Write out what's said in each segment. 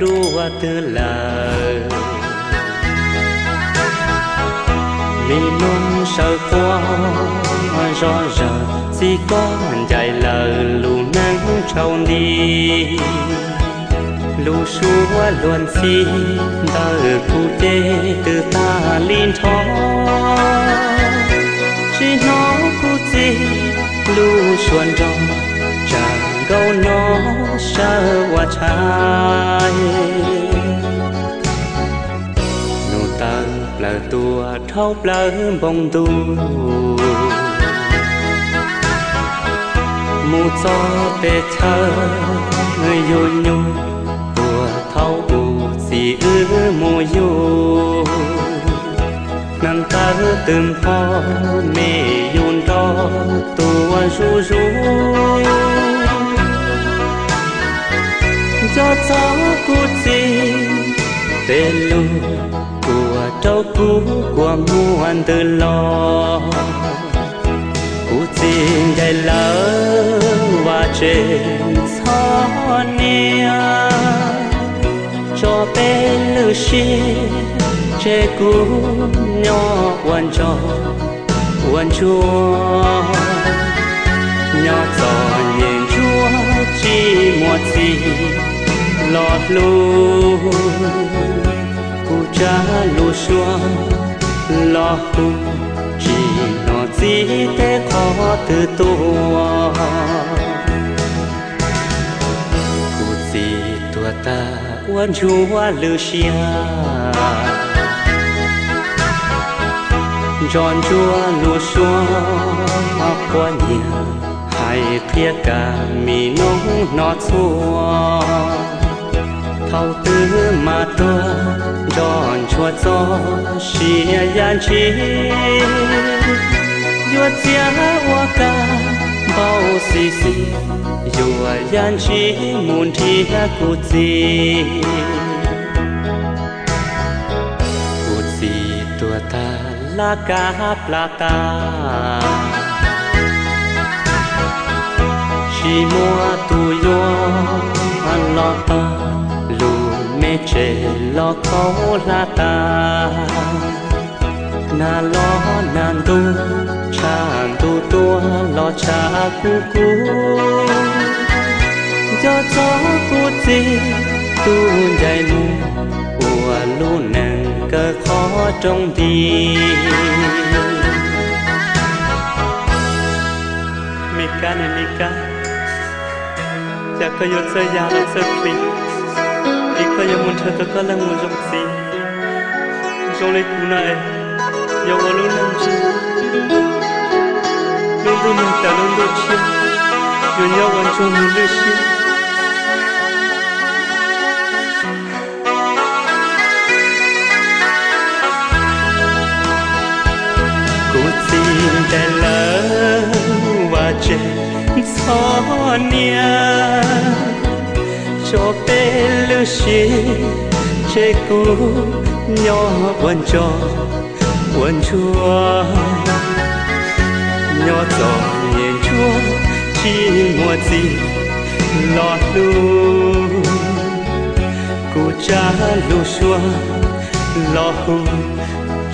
dua twg lawm. Mi noog sawv quaj zom zaws, txiv koj ncaim lawm lub neej tsaus nti. Lub suab luag ntxhi ntawm kuv ces twb tag li nrho. Tsis hnov kuv txiv lub suab nrog, tsam nkaus no sawv ua tshais. Nug tawm plaws tuaj dhau plaws npoo ntuj, mus txog pem chaw yuav nyuj, puag thaum ub txiv wb mus yug. Neeg tawv twb npog me yus nrog tuaj zuj zus. Nco txog kuv txiv tej lus, kuv rau kuv kua muag ntws los. Kuv txiv ncaim lawm vaj tse txhob niam, tso peb lwm siab tseg kuv nyob ua ntsog ua ntsuag. Nyob txom nyem ntsuag tsis muaj txiv los hlub, kuv tsa lub suab los hu, tsis hnov txiv teb qhov twg tuaj. Kuv txiv tuag tag ua ntsuag lwm siab, nco ntsuag lub suab quab nyiam, hais qhia kam mi noob hnov txhua. Thaum twg mas tuag nco ntsuag txoj sia yam ntsis, yuav txiav ua kab npau xis xis, yuav yam ntsis mus nrhiav kuv txiv. Kuv txiv tuag tag laj kab plab tas, tsis muaj tus yuav los pab, lub me tsev los khaub hlab tas. Nag los nag ntuj, tshav ntuj tuaj los tshav kub kub. Nco txog kuv txiv tus ncaim mus, ua lub neej kawg qhov rooj nti. Me kab ne me kab, cas koj yuav txawj ya los txawj plig, es koj yuav mus nrhiav tau koj leej mus zoo txiv. Zoo li kuv no es yuav ua lub neej ntsuag, lub ntuj nag tas lub ntuj tshiab, yuav nyob ua ntsuag mus lwj siab. Kuv txiv ncaim lawm vaj tse txhob niam, tso peb lwm siab tseg kuv nyob ua ntsog ua ntsuag. Nyob txom nyem ntsuag tsis muaj txiv los hlub, kuv tsa lub suab los hu,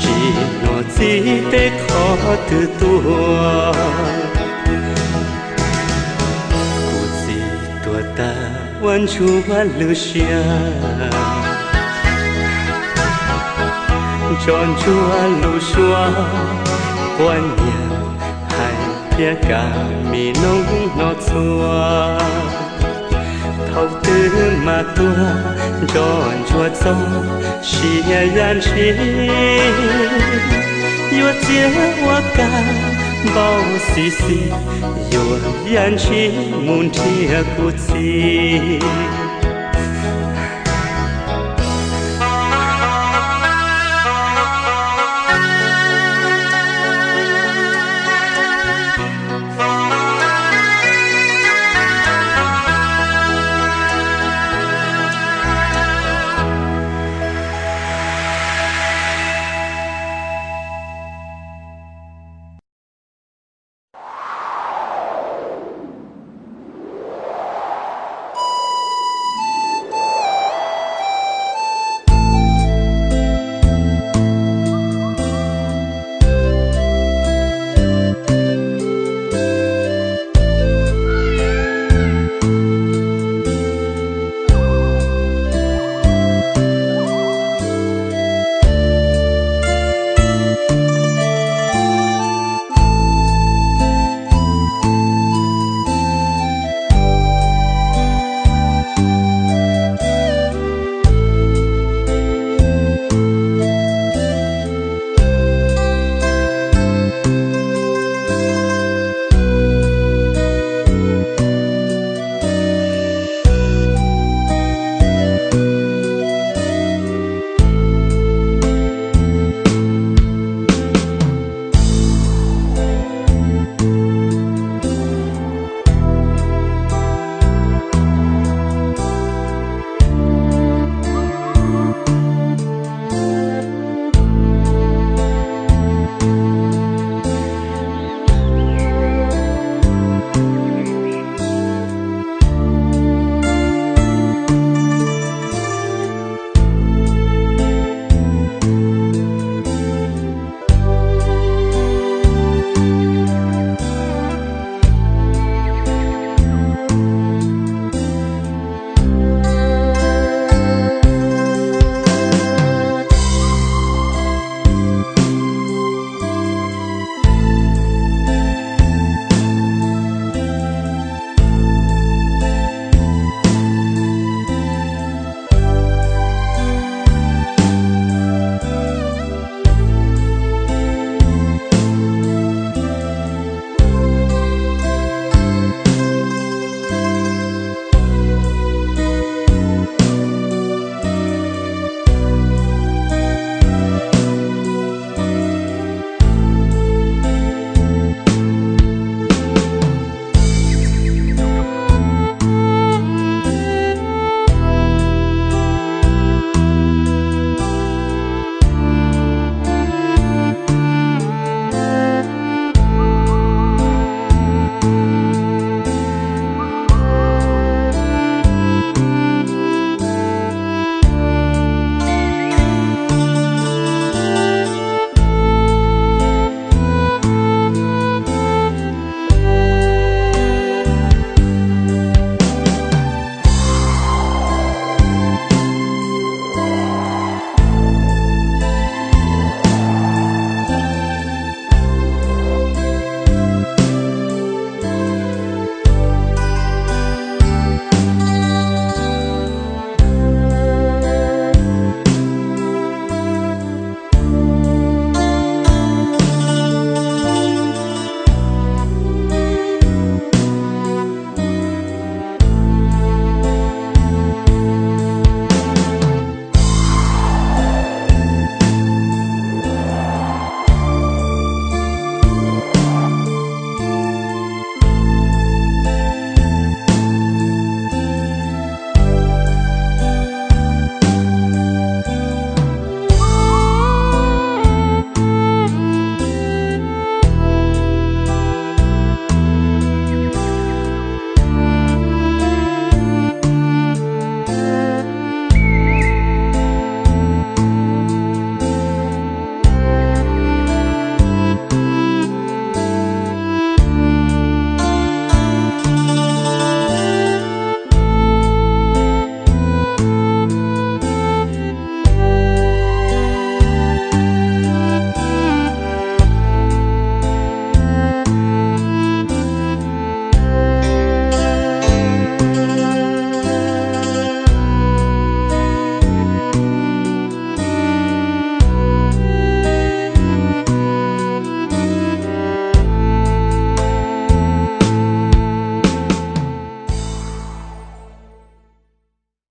tsis hnov txiv teb qhov twg tuaj. Kuv txiv tuag tag ua ntsuag lwj siab, nco ntsuag lub suab quab nyiam, hais thiab kam mi noob hnov txhua. Thaum twg mas tuag nco ntsuag txoj sia yam ntshis, yuav txiav ua kab npau xis xis, yuav yam ntshis mus nrhiav kuv txiv.